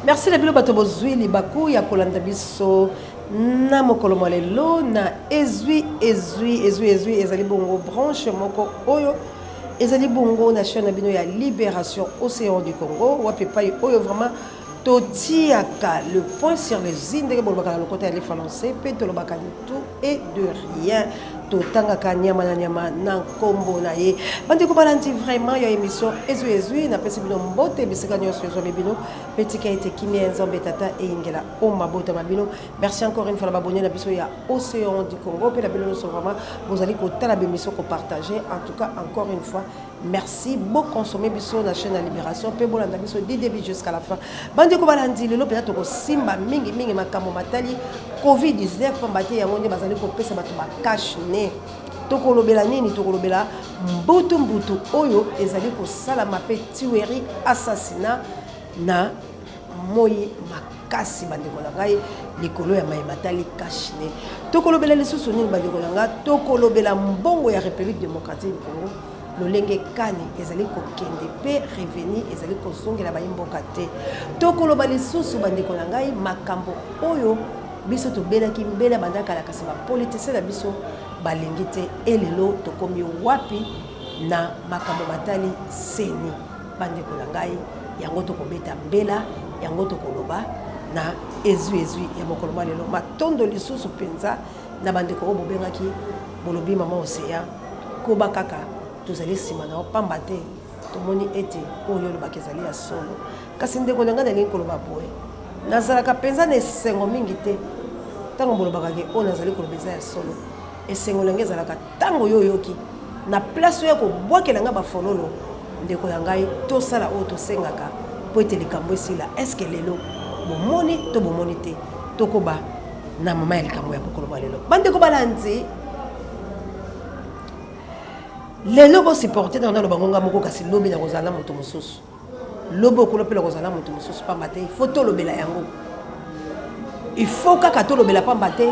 Merci na bino bato bozwi libaku ya kolanda biso na mokolo mwa lelo na ezwi ezwi ezwi ezwi ezali bongo branche moko oyo ezali bongo na chaîne na bino ya Libération Océan du Congo wapi epai oyo vraiment totiaka le point sur les i ndenge bolobaka na lokota ya lifrancais mpe tolobaka de tout et de rien totangaka nyama na nyama na nkombo na ye. Bandeko balandi vraiment ya émission ezwi ezwi, napesi bino mbote bisika nyonso ezwami bino mpe tika ete kimia ya Nzambe Tata eyingela o mabota ma bino. Merci encore une fois na babone na biso ya Océan du Congo mpe na bino nyonso vraiment bozali kotala bémission kopartager. En tout cas, encore une fois, merci. Boconsommer biso na chaîne ya Libération mpe bolanda biso du début jusqu'à la fin. Bandeko balandi, lelo mpenza tokosimba mingimingi makambo matali COVID-19, pamba te yango nde bazali kopesa bato bacache-nez. Tokolobela nini? Tokolobela mbutu mbutu oyo ezali kosalama mpe tuerie, assassinat na moi makasi, bandeko na ngai, likolo ya maye matali cache-nez. Tokolobela lisusu nini, bandeko na ngai? Tokolobela mbongo ya République démocratique du Congo, lolenge kani ezali kokende mpe revenu ezali kozongela bayi mboka te. Tokoloba lisusu, bandeko na ngai, makambo oyo biso tobelaki mbela banda kala, kasi bapoliticien na biso balingi te. Elelo tokomi wapi na makambo matali CENI, bandeko na ngai? Yango tokobeta mbela, yango tokoloba na ezwi ezwi ya mokolo mwa lelo. Matondo lisusu mpenza na bandeko oyo bobengaki, bolobi: "Mama Océan, koba kaka, tozali nsima na yo, pamba te tomoni ete oyo olobaka ezali ya solo." Kasi ndeko na ngai, nalingi koloba boye: nazalaka mpenza na esengo mingi te ntango bolobaka ke oyo nazali koloba eza ya solo. Esengo na ngai ezalaka ntango yo oyoki na place oyo ya kobwakela ngai bafololo. Ndeko na ngai, tosala oyo tosengaka mpo ete likambo esila. Eske lelo bomoni to bomoni te? Tokoba na mama ya likambo ya mokolo mwa lelo. Bandeko balandi, lelo bosupporte na naloba ngonga moko, kasi lobi na kozala na moto mosusu, lobi okolo mpe na kozala na moto mosusu, pamba te il faut tolobela yango, il faut kaka tolobela, pamba te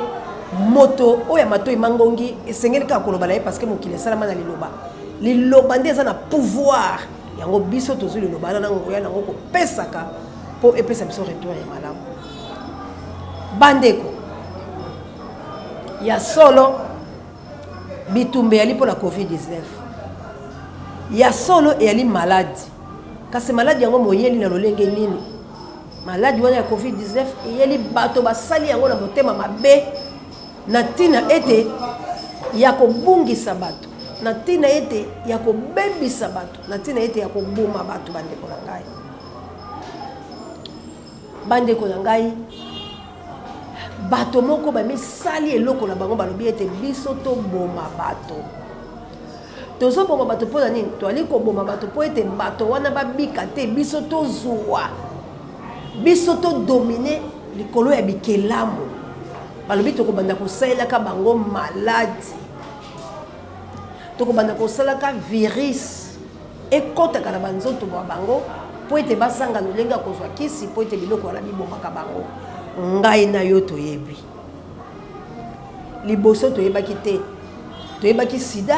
moto oyo ya matoi mangongi esengeli kaka koloba na ye, parce que mokili esalama na liloba. Liloba nde eza na pouvoir. Yango biso tozwi liloba wana na nguya nango kopesaka mpo epesa biso retour ya malamu. Bandeko, ya solo bitumba eyali mpo na COVID-19, ya solo eyali maladi, kasi maladi yango moyeli na lolenge nini? Maladi wana ya COVID-19 eyeli bato basali yango na motema mabe, na ntina ete ya kobungisa bato, na ntina ete ya kobebisa bato, na ntina ete ya koboma bato. Bandeko na ngai, bandeko na ngai, bato moko bamisali eloko na bango, balobi ete biso toboma bato. Tozoboma bato mpo na nini? Toali koboma bato mpo ete bato wana babika te, biso tozwa, biso todomine likolo ya bikelamu. Balobi tokobanda kosalelaka bango maladi, tokobanda kosalaka virus ekɔtaka na banzoto bwa bango mpo ete basanga lolenge ya kozwa kisi mpo ete biloko wana bibomaka bango. Ngai na yo toyebi, liboso toyebaki te. Toyebaki sida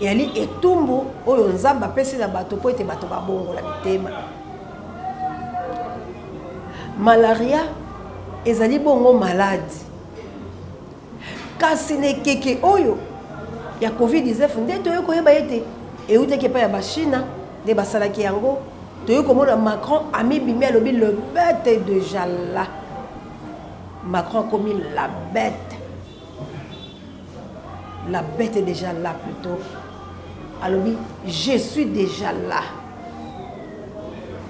eyali etumbu oyo Nzambe apesi na bato mpo ete bato babongola mitema. Malaria ezali bongo maladi, kasi na ekeke oyo ya COVID-19 nde toyei koyeba ete eutaki epai ya Bachina nde basalaki yango. Toyei komona Macron amibimi, alobi: "Le bête est déjà là." Macron akomi la bête, la bête est déjà là plutôt. Alobi: "Je suis déjà là,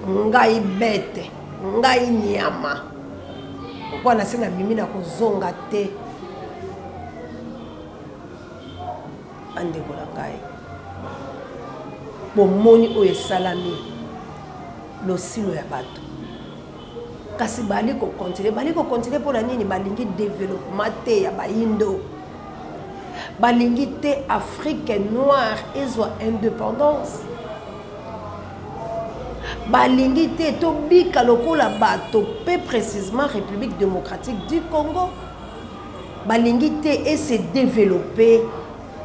ngai bête, ngai nyama, okwa na se nabimi na kozonga te." Bandeko na ngai, bomoni oyo esalami losilo ya bato, kasi bali kocontinuer, bali kocontinuer mpona nini? Balingi développement te ya bayindo, balingi te Afrique noire ezwa indépendance, balingi te tobika lokola bato, mpe précisément République démocratique du Congo balingi te ese développer,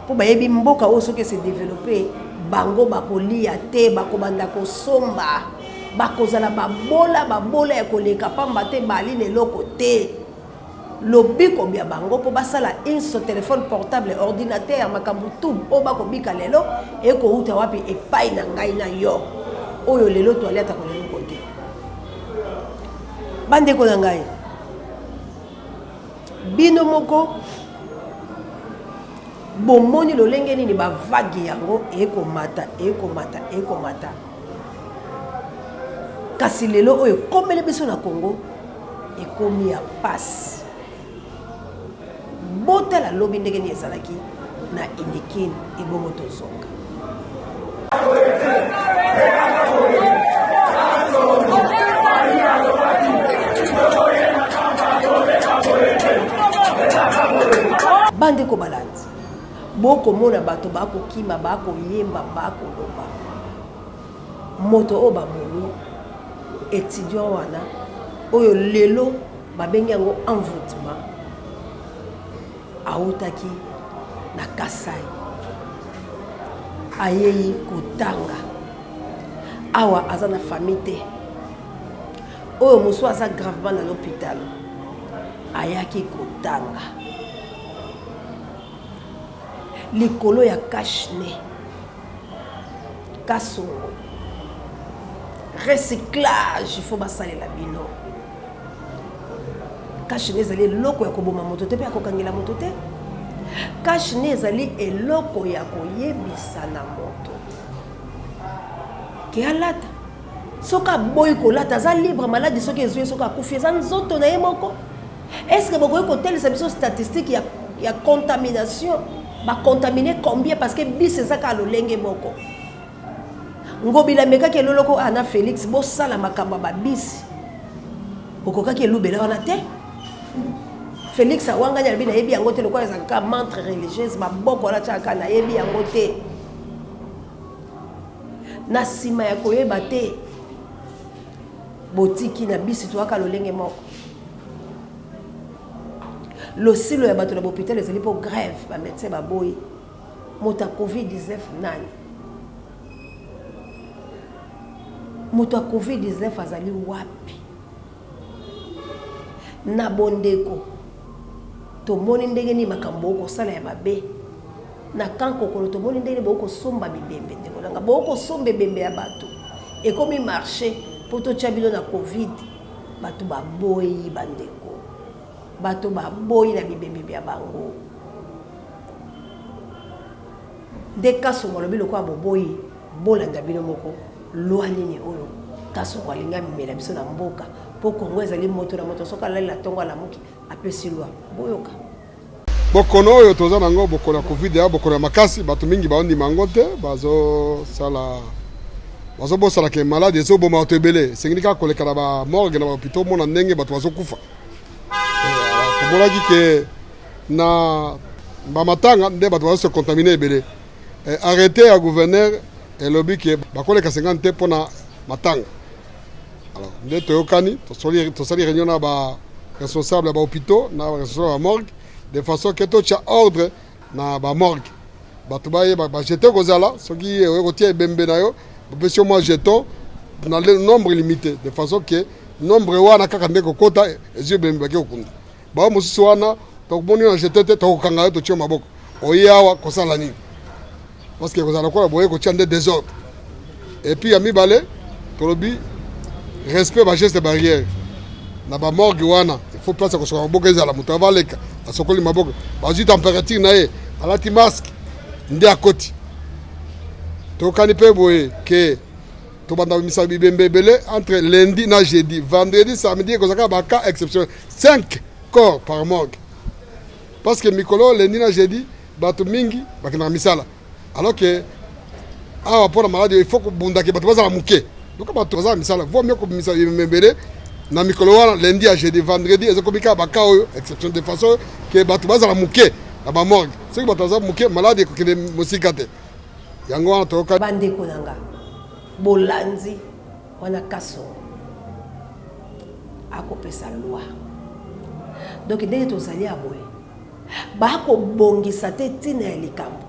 mpo bayebi mboka oyo soki ese développer, bango bakolia te, bakobanda kosomba. Bakozala babola, babola ya koleka, pamba te bali na eloko te. Lobiko bya bango mpo basala inso, telephone portable, ordinateur, makambo tout oyo bakobika lelo ekowuta wapi? Epai na ngai na yo oyo lelo toali ata koleloko te. Bandeko na ngai, bino moko bomoni lolenge nini bavage yango ekomata, ekomata, ekomata. Kasi lelo oyo ekomeli biso na Congo ekomi ya pasi. Botala lobi ndenge nini ezalaki na Unikin, ebongo tozonga. Bandeko balandi, bokomona bato bakokima, bakoyemba, bakoloba. Moto oyo babomi etudiant wana oyo lelo babengi yango envoûtement, awutaki na Kasai, ayei kotanga awa, aza na famille te. Oyo mosusu aza gravement na l'hôpital, ayaki kotanga likolo ya cache-nez. Kasongo, recyclage il faut basalela bino. Cache-nez ezali eloko ya koboma moto te mpe ya kokangela moto te. Cache-nez ezali eloko ya koyebisa na moto ke alata. Soki aboyi kolata, aza libre. Maladi soki ezwi ye, soki akufi, eza nzoto na ye moko. Est-ce que bokoki kotelisa biso statistique ya contamination? Bacontamine combien? Parce que bis eza kaka lolenge moko. Ngobila amekaki eloloko ana Félix, bosala makambo ya babisi, bokokaki elubela wana te. Félix awangani, alobi nayebi yango te, lokola ezalaka kaka mantre religieuse, maboko wana tiaka, nayebi yango te. Na nsima ya koyeba te, botiki na bisi toyaka lolenge moko. Losilo ya bato na bopital ezali mpo grève, bamédecin baboyi. Moto ya COVID-19 nani? Moto ya COVID-19 azali wapi? Na bondeko tomoni ndenge nini makambo okosala ya mabe na kankokolo, tomoni ndenge bokosomba bibembe. Ndeko nanga, bokosomba ebembe ya bato, ekomi marché mpo totya bino na COVID. Bato baboyi, bandeko, bato baboyi na bibembe bya bango. Nde Kasongo alobi lokola boboyi, bolanda bino moko. Loi nini oyo Kasongo alingi amemela biso na mboka? Mpo Kongo ezali moto na moto, soki alali na ntongo, alamuki, apesi loi. Boyoka. Bokono oyo toza nango, bokono ya COVID, ya bokono ya makasi, bato mingi baondima yango te, bazosala bazobosana ke maladi ezoboma bato ebele. Esengeli kaka koleka na bamorgue, na bahôpitau, omona ndenge bato bazokufa. Tomonaki ke na bamatanga nde bato bazose contamine ebele. Arrêté ya gouverneur elobi ke bakoleka 50 te mpona matanga. Alors nde toyokani, tosali réunion na ba responsable ya bahôpitaux, na responsable ya bamorgue, de façon ke totya ordre na bamorgue, bato bayeba bajeton kozala. Soki oye kotia ebembe na yo, bapesi yo mwa jeton na nombre limité, de façon ke nombre wana kaka nde kokota, ezwi ebembe, bake kokunda. Bao mosusu wana tokomoni na jeton te, tokokanga yo, totie maboko. Oye awa kosala nini? Parce que kozala lokola boye kotia nde désordre. Et puis ya mibale, tolobi respect bageste barrière na bamorgue wana. Il faut place ya kosokola maboko ezala, moto avaleka asokoli maboko, bazwi température na ye, alati masque nde akoti. Tokani mpe boye ke tobanda komisa bibembe ebele entre lundi na jeudi. Vendredi, samedi ekozalaka bacas exceptionnel, 5 corps par morgue, parce que mikolo lundi na jeudi bato mingi bakendaka misala, alors que awa mpona maladi il faut kobundaki bato bazala moke. Loka bato bazala misala, vaut mieux kobimisa bibembe ebele na mikolo wana, lundi ya jeudi. Vendredi ezokomi kaka bacas oyo exception, de façon ke bato bazala moke na bamorgue. Soki bato baza moke, maladi ekokende mosika te. Yango wana toyoka. Bandeko na nga, bolandi wana, Kasongo akopesa loi. Donc ndenge tozali ya boye, bakobongisa te ntina ya likambo,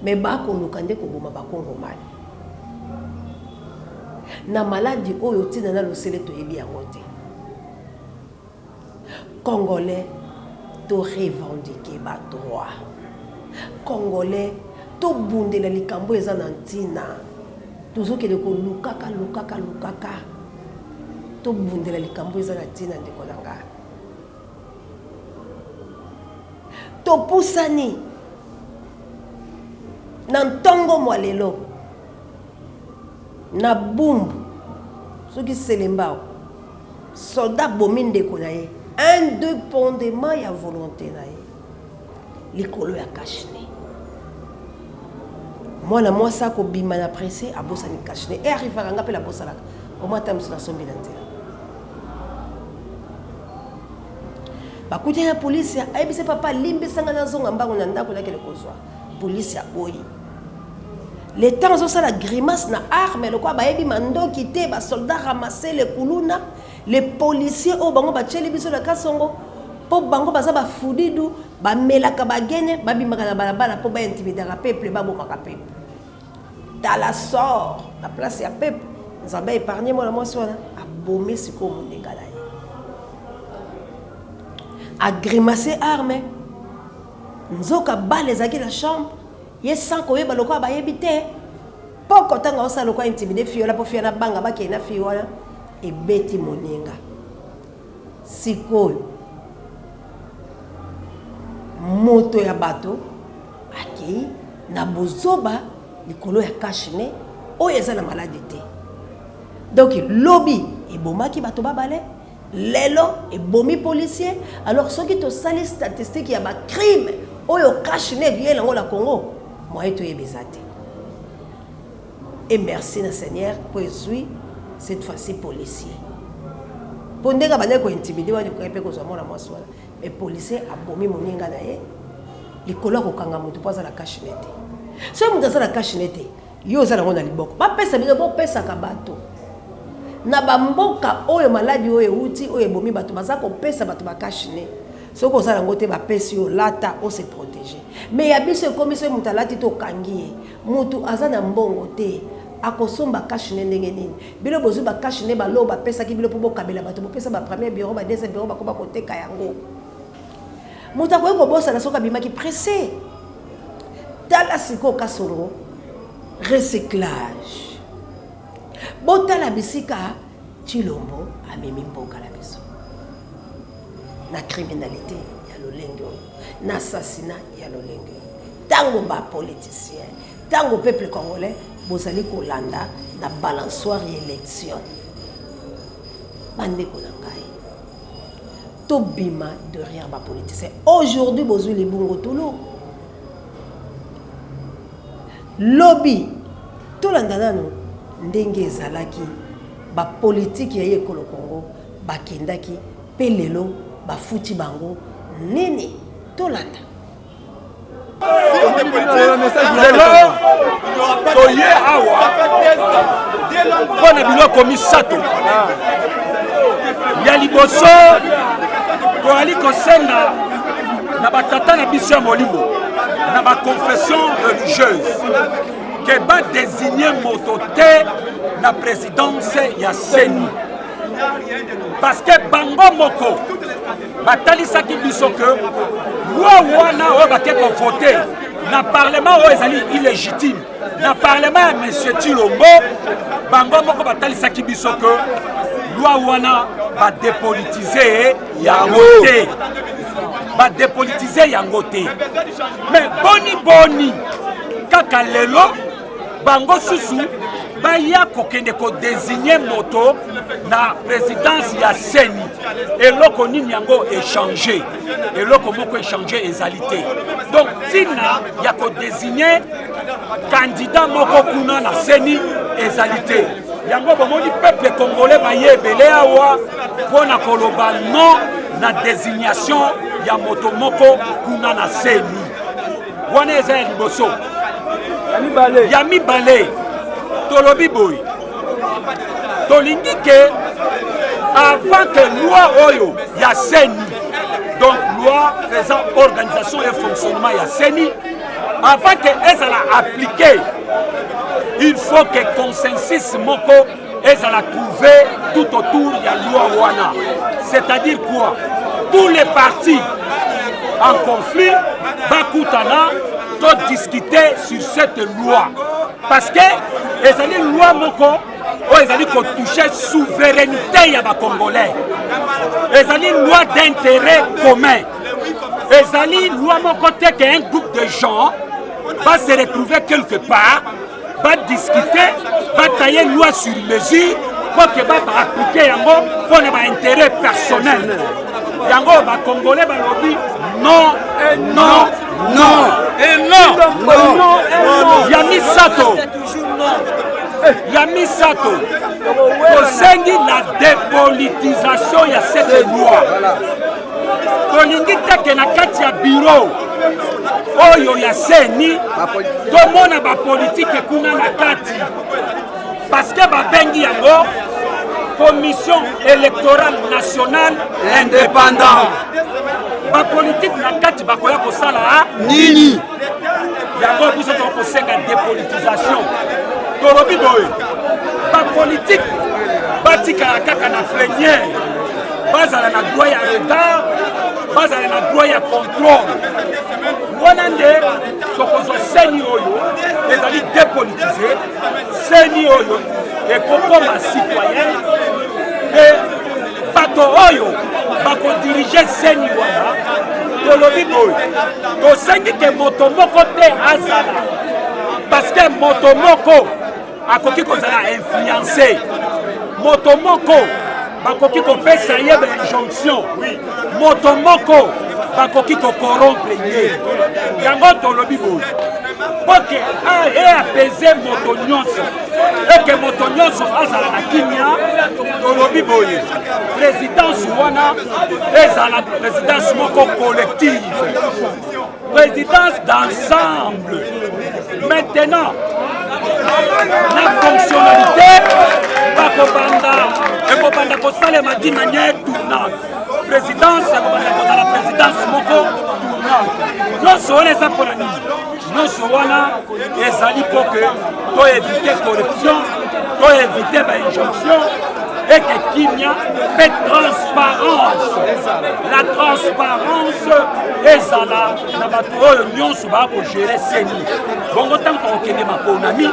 me bakoluka nde koboma bakongomani. Na maladi oyo ntina na losele toyebi yango te. Congolais to revendiquer ba droit. Congolais tobundela likambo eza na ntina. Tozokende kolukaka lukaka lukaka. Tobundela likambo eza na ntina ndeko na nga. Topusani na ntongo mwa lelo na Bumbu soki Selembao soldat abomi ndeko na ye indépendamment ya volonté na ye likolo ya cache-nez. Mwana mwasi akobima na presse abosani cache-nez e arrivaka nga mpe nabosanaka omwa ata mosu nasombi na nzela. Bakutani na polisi, ayebisi papa limbisa nga nazonga mbango na ndako nakende kozwa. Polisi aboyi. Le temps azosala grimace na arme lokola bayebi mandoki te, ba soldats ramasse le kuluna, les policiers oyo bango batieli biso na Kasongo mpo bango baza bafudidu, bamelaka bagene, babimaka na balabala mpo baintimidaka peuple, babomaka peuple. Tala sort na place ya peuple, Nzambe a épargne mwana mwasi wana, abomi sikoyo moninga na ye. A grimace arme, nzoka balle ezalaki na chambre, ye sans koyeba lokola bayebi te. Poko ntango aosala lokola intimide fille wana mpo fille wana banga bakei na fille wana ebeti moninga. Sikoyo moto ya bato akei na bozoba likolo ya cache-nez oyo eza na maladi te. Donc lobi ebomaki bato babale, lelo ebomi policier. Alors soki tosali statistique ya ba crime oyo cache-nez eyeli yango na Congo, moyen toyeba eza te. Et merci na Seigneur po ezui cette fois-ci policier. Po ndenge abandaki ko intimider wana ekoki mpe kozwa mwana mwasi wana. Mais policier abomi moninga na ye likolo ya kokanga moto mpo aza na cache-nez te. Soki moto aza na cache-nez te, yo oza nango na liboko. Bapesa bino, bopesaka bato. Na bamboka oyo maladi oyo euti oyo ebomi bato, baza kopesa bato ba cache-nez. Soki oza nango te, bapesi yo, lata o se protéger. Mais ya biso ekomi soki moto alati te okangi ye. Moto aza na mbongo te, akosomba cache-nez ndenge nini? Bino bozwi ba cache-nez ba loo bapesaki bino mpo bokabela bato, bopesa ba premier bureau, ba deuxième bureau, bakoma koteka yango. Moto akoki kobosana soki abimaki pressé. Tala sikoyo Kasongo, recyclage. Botala bisika Tshilombo amemi mboka na biso na criminalité ya lolenge oyo, na assassinat ya lolenge oyo. Tango ba politiciens, tango peuple congolais bozali kolanda na balançoire ya élection, bandeko na ngai, tobima derrière ba politiciens. Aujourd'hui bozwi libungo tulu, lobi tolanda nano ndenge ezalaki ba politique ya ye ekolo Congo bakendaki pe lelo bafuti bango nini? Tolanda. Lelo toye awa mpo na biloko misato. Ya liboso, toyali kosenga na batata na biso ya molimo na baconfession religieuse ke badesigne moto te na présidence ya CENI, parce que bango moko batalisaki biso ke loi wana oyo bake kovote na parlement oyo ezali illégitime, na parlement ya monsieur Tshilombo, bango moko batalisaki biso ke loi wana badepolitize yango te, badepolitize yango te. Mais boni boni kaka lelo bango susu baya kokende kodesigne moto na présidence ya CENI? Eloko nini yango échange? Eloko moko échange ezali te. Donc ntina ya kodesigne candidat moko kuna na CENI ezali te. Yango bomoni peuple congolais baye ebele awa mpo na koloba non na désignation ya moto moko kuna na CENI. Wana eza ya liboso. Ya mibale, tolobi boye, tolingi ke avant que loi oyo ya CENI, donc loi faisant organisation et fonctionnement ya CENI, avant que ezala appliqué, il faut que consensus moko Ezala trouvé tout autour ya loi wana. C'est-à-dire quoi? Tous les partis en conflit bakutana to discuter sur cette loi, parce que ezali loi moko oyo ezali kotouche souveraineté ya bacongolais, ezali loi d'intérêt commun, ezali loi moko te ke un groupe de gens va se retrouver quelque part, badiscute, bataye loi sur mesure mpo ke baapplique yango mpo na baintérêt personnel. Yango bacongolais balobi non, non, non et non, non. Ya misato, tosengi la dépolitisation ya cette loi. Tolingi teke na kati ya bureau oyo ya CENI tomona bapolitike kuna na kati, parce que babengi yango Commission électorale nationale indépendant. Bapolitike na kati bakoya kosala nini? Yango biso tokosenga dépolitisation. Tolobi boye, bapolitike batikala kaka na plénière, bazala na droit ya regard, bazala na droit ya contrôle. Wana nde tokozwa CENI oyo ezali dépolitisé, CENI oyo ekokoma citoyen. E bato oyo bakodirige CENI wana, tolobi boye, tosengi ke moto moko te azala, parce que moto moko akoki kozala influencé, moto moko bakoki kopesa ye bainjonction, moto moko bakoki kocorrompre ye. Yango tolobi boye, mpo ke eapese moto nyonso, eke moto nyonso azala na kimia, tolobi boye, présidence wana ezala présidence moko collective, présidence d'ensemble. Maintenant, na fonctionnalité bakobanda, ekobanda kosalema d'une manière tournante. Présidence ekobanda kozala présidence moko tournante. Nyonso wana eza mpona nini? Nyonso wana ezali mpo ke toévite corruption, toévite bainjonction, eke kimia mpe transparence. La transparence ezala na bato oyo nyonso bakogérer CENI. Bongo ntango bakokende maponami,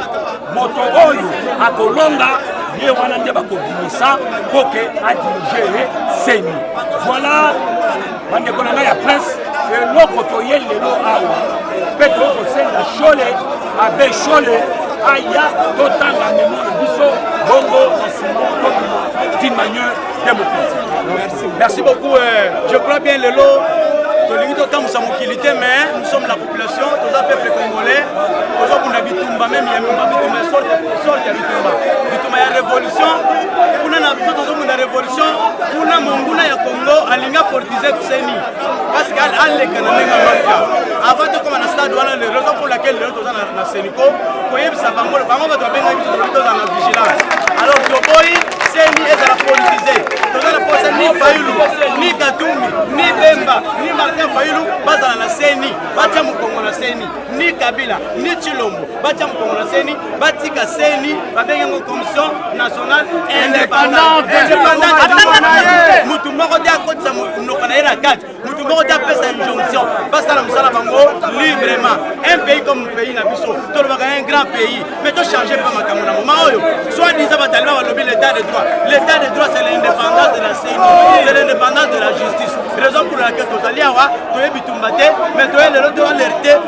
moto oyo akolonga, ye wana nde bakobimisa mpo ke adirige CENI. Voilà, bandeko na ngai ya presse, eloko toye lelo awa mpe tokosenga Shole, abbé Shole aya totanga mémoire na biso, bongo na nsima tobima d'une manière démocratique. Merci, merci beaucoup. Je crois bien, lelo tolingi totambusa mokili te, mais nous sommes la population, toza peuple congolais, tozobunda bitumba, même ya bitumba ya sorte ya bitumba, bitumba ya révolution. Kuna na biso tozobunda révolution, kuna monguna ya Congo alingi apolitise CENI parce que aleka na ndenge ya mafia. Avant tokoma na stade wana, le raison pour laquelle lelo toza na CENCO, koyebisa bango, bango bato babengaki biso, tozala na vigilance. Alors toboyi CENI ezala politisé. Toza na posa ni Fayulu, ni Katumbi, ni Bemba, ni Martin Fayulu bazala na CENI. Batia mokongo na CENI, ni Kabila, ni Tshilombo batia mokongo na CENI. Batika CENI, babengi yango Commission nationale indépendante. Mutu moko te akotisa monoko na ye na kati, mutu moko te apesa injonction. Basala mosala bango librement. Un pays comme pays na biso, tolobaka un grand pays, mais tochange mpa makambo na moment oyo. Soit disant bataliba balobi l'état de droit. L'état de droit, c'est l'indépendance de la CENI, c'est l'indépendance de la justice. Raison pour laquelle tozali awa. Toyebi tumba te, mais toye lelo toalerte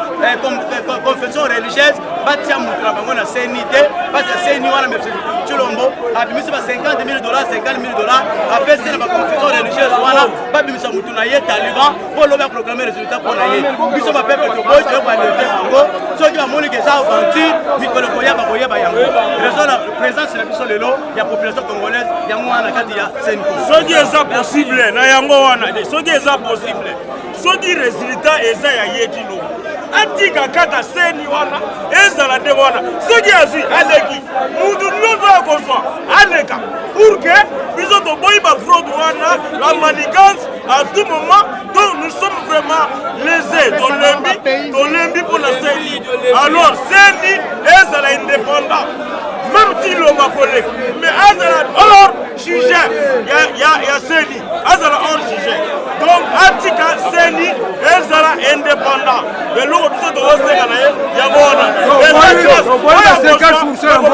confession religieuse batia moto na bango na CENI te, parce que CENI wana, monsieur Tshilombo abimisi ba 50 000 dollars, 50 000 dollars apesi na baconfession religieuse wana, babimisa motu na ye taliban mpo lobi aproclame résultat mpo na ye. Biso bapeuple toboyi. Toye koalerte bango. Soki bamoni ke eza aventure, mikolo koya bakoyeba yango. Raison na présence na biso lelo ya population congolaise, yango wana na kati ya CENCO. Soki eza possible na yango wana, soki eza possible, soki résultat eza ya ye Tshilombo, atika kaka CENI wana ezala ndenge wana. Soki azwi, aleki, mutu nyonso akozwa aleka, pour que biso toboyi bafraude wana, la manigance à tout moment. Donc nous sommes vraiment lésés. Tolembi, tolembi mpona CENI. Alors CENI ezala indépendant. Meme Tshilombo akoleka mais azala hors sujet ya, ya, ya CENI, azala hors sujet. Donc atika CENI ezala indépendant. Eloko biso tozosenga na ye yango wana.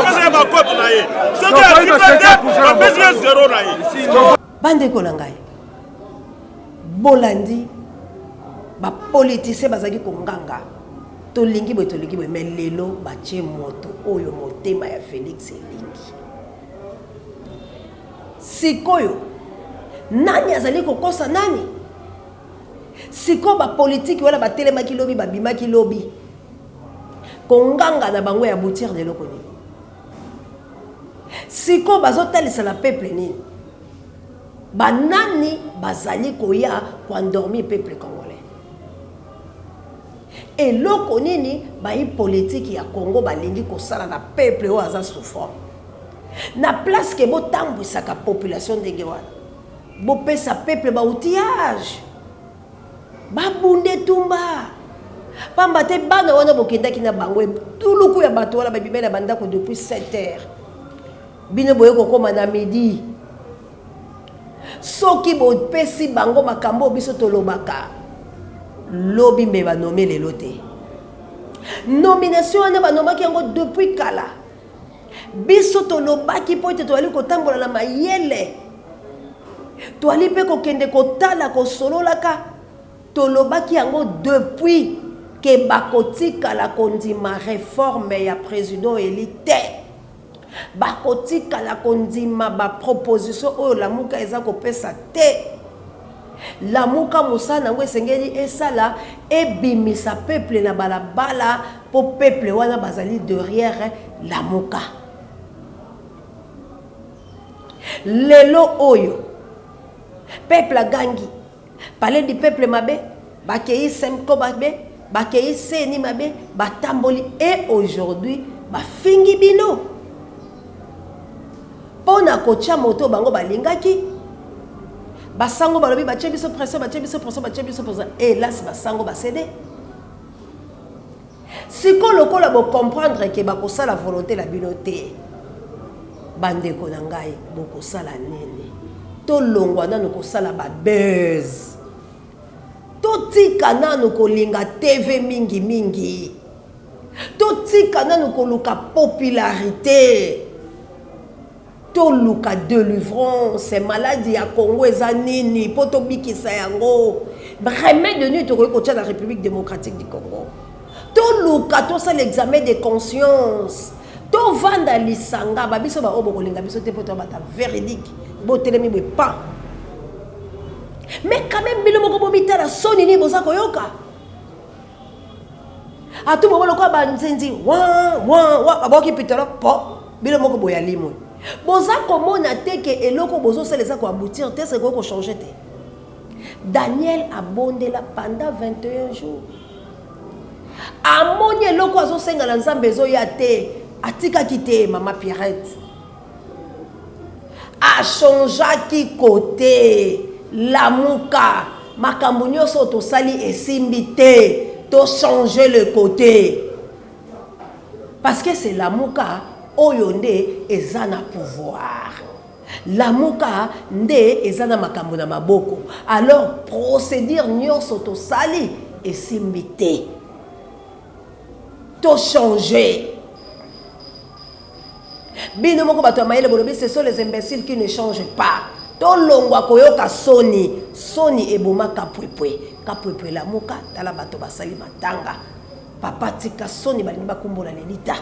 Eza bakote na ye. Soki azwi mpe te, bapesi ye zero na ye. Bandeko na ngai, bolandi bapolitisien bazalaki konganga tolingi boye tolingi boye mais lelo batie moto oyo motema ya Felix elingi. Sikoyo nani azali kokosa nani? Sikoyo bapolitiki wana batelemaki lobi babimaki lobi konganga na bango ya aboutir na eloko nini? Sikoyo bazotalisa na peuple nini? Banani bazali koya koendormir peuple congolais? Eloko nini bayi politique ya Congo balingi kosala na peuple oyo aza souffrant? Na place ke botambwisaka population ndenge wana, bopesa peuple ba outillage, babunda etumba. Pamba te bana wana bokendaki na bango, etuluku ya bato wana babimai na bandako depuis 7 heures, bino boye kokoma na midi. Soki bopesi bango makambo oyo biso tolobaka lobi mbe banome lelo te. Nomination wana banomaki yango depuis kala. Biso tolobaki mpo ete toyali kotambola na mayele, toyali mpe kokende kotala kosololaka, tolobaki yango depuis ke bakotikala kondima reforme ya president eli te. Bakotikala kondima ba proposition oyo Lamuka eza kopesa te. Lamuka mosala na yango esengeli esala ebimisa peuple na balabala po peuple wana bazali derrière Lamuka. Lelo oyo peuple agangi Palais du peuple mabe, bakeyi Semco mabe, bakeyi CENI mabe, batamboli et aujourd'hui bafingi bino mpo na kotia moto bango balingaki. Basango balobi batie biso pression, batie biso pression, batie biso pression. Hélas basango basede. Sikoyo lokola bo comprendre que bakosala volonte na bino te, ba ndeko na ngai bokosala nini? Tolongwa nanu kosala ba buzz, totika nanu kolinga TV mingi mingi, totika nanu koluka popularite. Toluka delivrance, maladi ya Congo eza nini po tobikisa yango? Remède nini tokoki kotia na Republique democratique du Congo? Toluka tosala examen de conscience, tovanda lisanga ba biso ba oyo bokolinga biso te po toya bata veridique, botelemi boye pan. Mais quand même bino moko bomitala soni nini boza koyoka? Atu bobo lokola ba nzinzi wa wa wa baboki pitolo po bino moko boya limwe. Boza komona te ke eloko bozosala eza ko aboutir te, ekoki ko changer te. Daniel abondela pendant 21 jours. Amoni eloko azosenga na Nzambe ezoya te, atikaki te mama Pierrette. A changeaki cote. Lamuka. Makambo nionso oyo tosali esimbi te. To changer le cote. Parce que c'est Lamuka oyo nde eza na pouvoir. Lamuka nde eza na makambo na maboko. Alors procedure nionso tosali esimbi te. To changer. Bino moko bato ya mayele bolobi ce sont les imbeciles qui ne changent pas. Tolongwa koyoka soni. Soni eboma kapwepwe. Kapwepwe lamuka tala bato basali matanga. Papa tika soni balingi bakumbola lelita.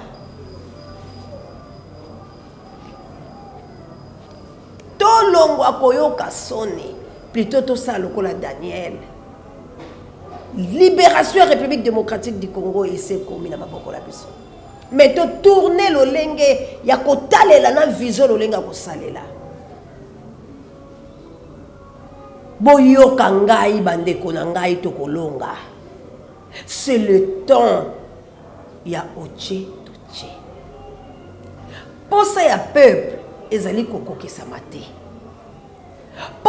Tolongwa koyoka soni. Plutôt tosala lokola Daniel. Liberation ya République démocratique du Congo ese ekomi na maboko na biso. Mais to tourner lolenge ya kotalela na vision lolenge ya kosalela. Boyoka ngai bandeko na ngai tokolonga. C'est le temps ya otie totie. Posa ya peuple ezali kokokisama te.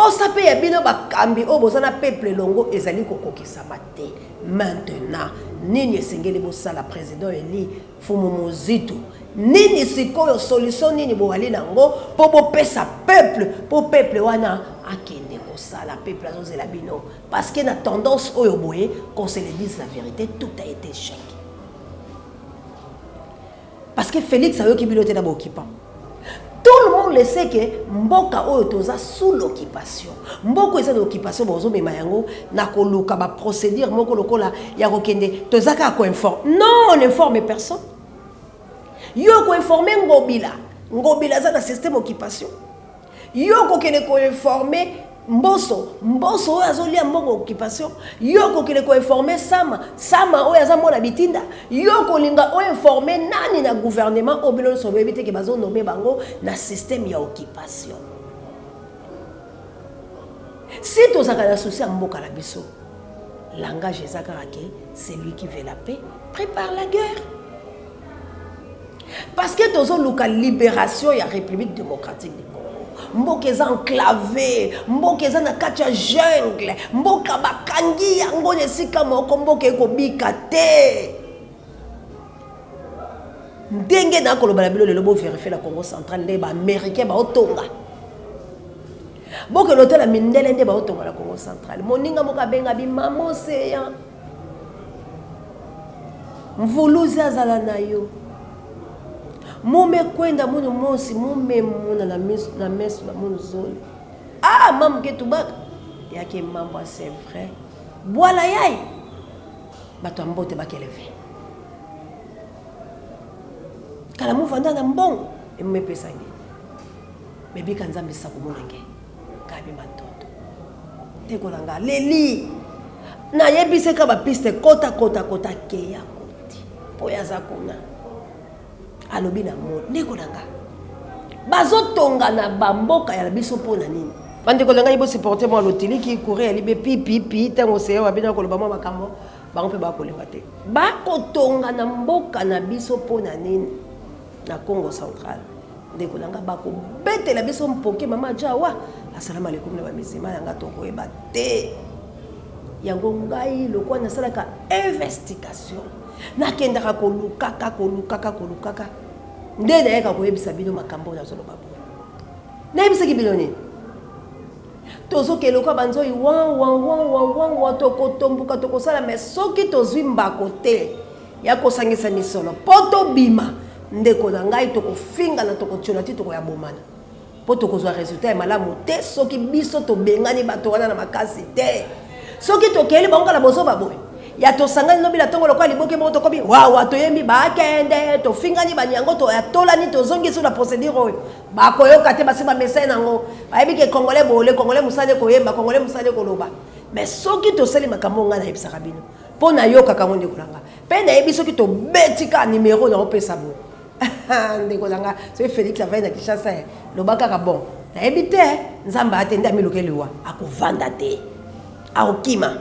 Posa mpe ya bino bakambi oyo boza na peuple elongo ezali kokokisama te. Maintenant, nini esengeli bosala president Eli Fumu Muzito? Nini sikoyo solution nini boali nango mpo bopesa peuple mpo peuple wana akende kosala? Peuple azozela bino parce que na tendance oyo boye, qu'on se le dise la vérité, tout a été échec. Parce que Félix ayoki bino te na ba occupant. Tout le monde le sait que mboka oyo toza sous l'occupation. Mboka eza na occupation bozomema yango na koluka ba procédure moko lokola ya kokende toza kaka ko informe. Non, on informe personne. Yo ko informer Ngobila. Ngobila aza na système occupation. Yo okokende ko informer Mboso, Mboso oyo azolia mbongo occupation. Yo okokende ko informer Sama, Sama oyo aza mwana bitinda. Yo okolinga o informer nani na gouvernement oyo bino nyonso boyebi te ke bazo nommer bango na système ya occupation. Si tozalaka na souci ya mboka na biso, langage eza kaka ke celui qui veut la paix prépare la guerre. Parce que tozoluka libération ya République démocratique du Congo. Mboka eza enclavé, mboka eza na kati ya jungle, mboka bakangi yango na esika moko, mboka ekobika te. Ndenge na koloba na bino lelo, bo vérifier na Congo central nde ba américain baotonga. Bokende otala mindele nde baotonga na Congo central. Moninga moko abenga bi mama océan. Mvuluzi azala na yo. Mume kwenda munu mosi mume muna na miso na meso na munu zoli. Ah mamu ke tubaka yake mambo c'est vrai. Bwala yai bato ya mbote bakeleve. Kala muvanda na mbongo emepesa nge. Mebika Nzambe sakumona nge. Gabi Matondo. Ndeko na nga leli. Nayebisi ka ba piste kota kota kota keya koti. Po ya za kuna. Alobi na mo ndeko na nga. Bazotonga na ba mboka ya biso po na nini? Bandeko na ngai bo supporter mwa lotiliki courrier ya libe pi pi pi ntango seya wa bino koloba mwa makambo bango mpe bakolemba te. Bakotonga na mboka na biso po na nini? Na Congo central. Ndeko na nga bakobetela biso mpoke mama Jawa. Asalamu alaikum na bamizima na nga tokoyeba te. Yango ngai lokwa nasalaka investigation. Nakendaka kolukaka kolukaka kolukaka nde nayaka koyebisa bino makambo oyo nazoloba boye. Nayebisaki bino nini? Tozokende lokola banzoi wa wa wa wa wa wa tokotomboka tokosala mais soki tozwi mbako te ya kosangisa misolo mpo tobima ndeko na ngai tokofingana tokotiola ti tokoya bomana mpo tokozwa resultat ya malamu te soki biso tobengani bato wana na makasi te soki tokeli bango kala bozoba boye ya tosangani lobi na ntongo lokola liboke moko tokomi wawa toyembi bakende tofingani banyango toyatolani tozongi so na procédure oyo bakoyoka te basi bamesai nango bayebi ke congolais bole congolais mosala koyemba congolais mosala koloba mais soki tosali makambo ngai nayebisaka bino mpo nayokaka yango ndeko na nga mpe nayebi soki tobeti kaka nimero na opesa boye ndeko na nga soki Félix avandi na Kinshasa eh, loba kaka bon nayebi te nzambe ate nde amiluka liwa akovanda te akokima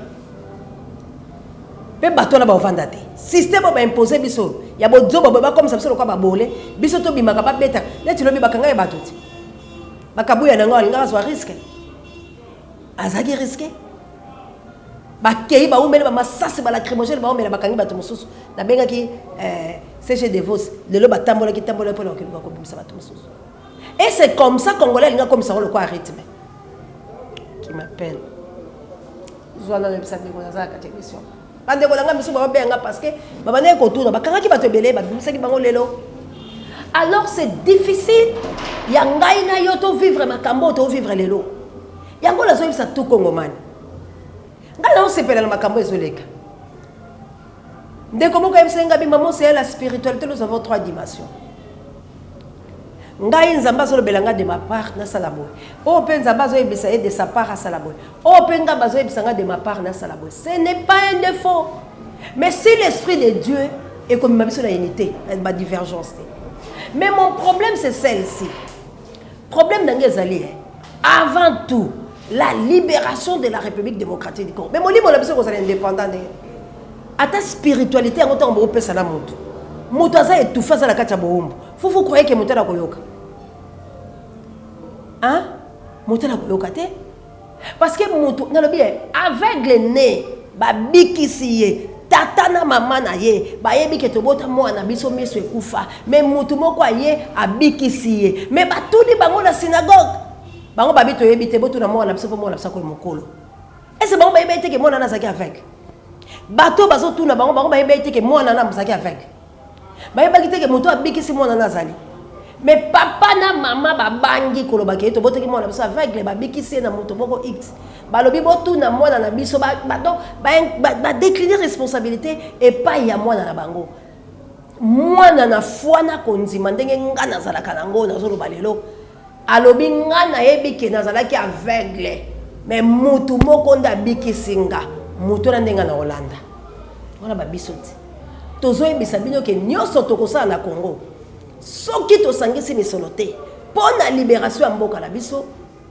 mpe bato wana bakovanda te système oyo baimpose biso ya bozoba boye bakomisa biso lokola babole biso tobimaka babetaka neti lobi bakanga ye bato ti bakabuya na yango alingaka azwa risque azalaki risque bakei baumeli bamasasi balacrymogène baomela bakangi bato mosusu nabengaki eh, cg devos lelo batambolaki tambolaki mpona kokende kobimisa bato mosusu et c'est comme ça congolais alingi akomisa yango lokola rythme qui m'appelle zwa nano yebisa ndeko naza na kati ya émission bandeko na ngai misusu baobenga nga parce que babandaki kotuna bakangaki bato ebele babimisaki bango lelo alors c'est difficile ya ngai na yo tovivre makambo oyo tovivre lelo yango nazoyebisa tout kongomani ngai naosepela na makambo ezoleka ndeko moko ayebisaki ngai bima moseya la spiritualité nous avons trois dimensions ngai nzambe azolobela ngai de ma part nasala boye oyo mpe nzambe azoyebisa ye de sa part asala boye oyo mpe ngai bazoyebisa ngai de ma part nasala boye ce n'est pas un défaut mais si l'esprit de Dieu ekomema biso na unité na badivergence te mais mon problème c'est celle-ci problème na ngai ezali avant tout la libération de la République démocratique du Congo mais molimo na biso kozala indépendant ndenge ata spiritualité yango ntango bokopesa na moto moto aza étouffé aza na kati ya bowumbu fufu croyez que moto ala koyoka hein moto ala koyoka te. Parce que mutu nalobi ye aveugle ne babikisi ye tata na mama na ye bayebi ke tobota mwana na biso miso ekufa, mais mutu moko aye abikisi ye. Mais batuni bango na synagogue, bango babi toyebi te, botuna mwana na biso mpo mwana na biso akoyi mokolo. Ese bango bayebi te ke mwana na azalaki aveugle? Bato bazotuna bango, bango bayebi te ke mwana na azalaki aveugle? Bayebaki te ke moto abikisi mwana na azali? Mais papa na mama babangi koloba ke tobotaki mwana biso aveugle, babikisi ye na moto moko x. Balobi botuna mwana na biso. Donc badécline responsabilité epai ya mwana na bango. Mwana na foi na kondima ndenge nga nazalaka nango, nazoloba lelo, alobi nga nayebi ke nazalaki aveugle, mais mutu moko nde abikisi nga, mutu wana ndenge na kolanda wana. Babiso te tozoyebisa bino ke nyonso tokosala na Congo, soki tosangisi misolo te mpo na libération ya mboka na biso,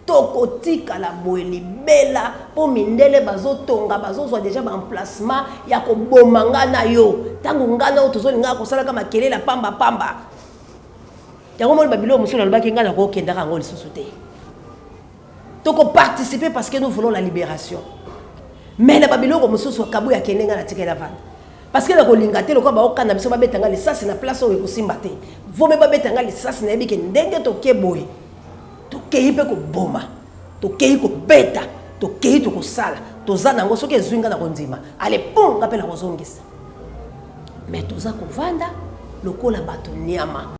tokotikala boye libela, mpo mindele bazotonga, bazozwa déjà baemplacement ya koboma nga na yo. Ntango nga na oyo tozolingaka kosalaka makelele ya pamba pamba, yango moni babiloko mosusu nalobaki ngai nakokendaka yango lisusu te. Tokoparticiper parce que nous voulons la libération, mais na babiloko mosusu kabu akende, ngai natikeli avanda, parce que nakolinga te lokola baokanda biso babetanga lisasi na place oyo ekosimba te. Vome babetanga lisasi, nayebi ke ndenge toke boye, tokei mpe koboma, tokei kobeta, tokei tokosala, toza nango. Soki ezwi nga na kondima, ale pon nga mpe nakozongisa. Mais toza kovanda lokola bato nyama.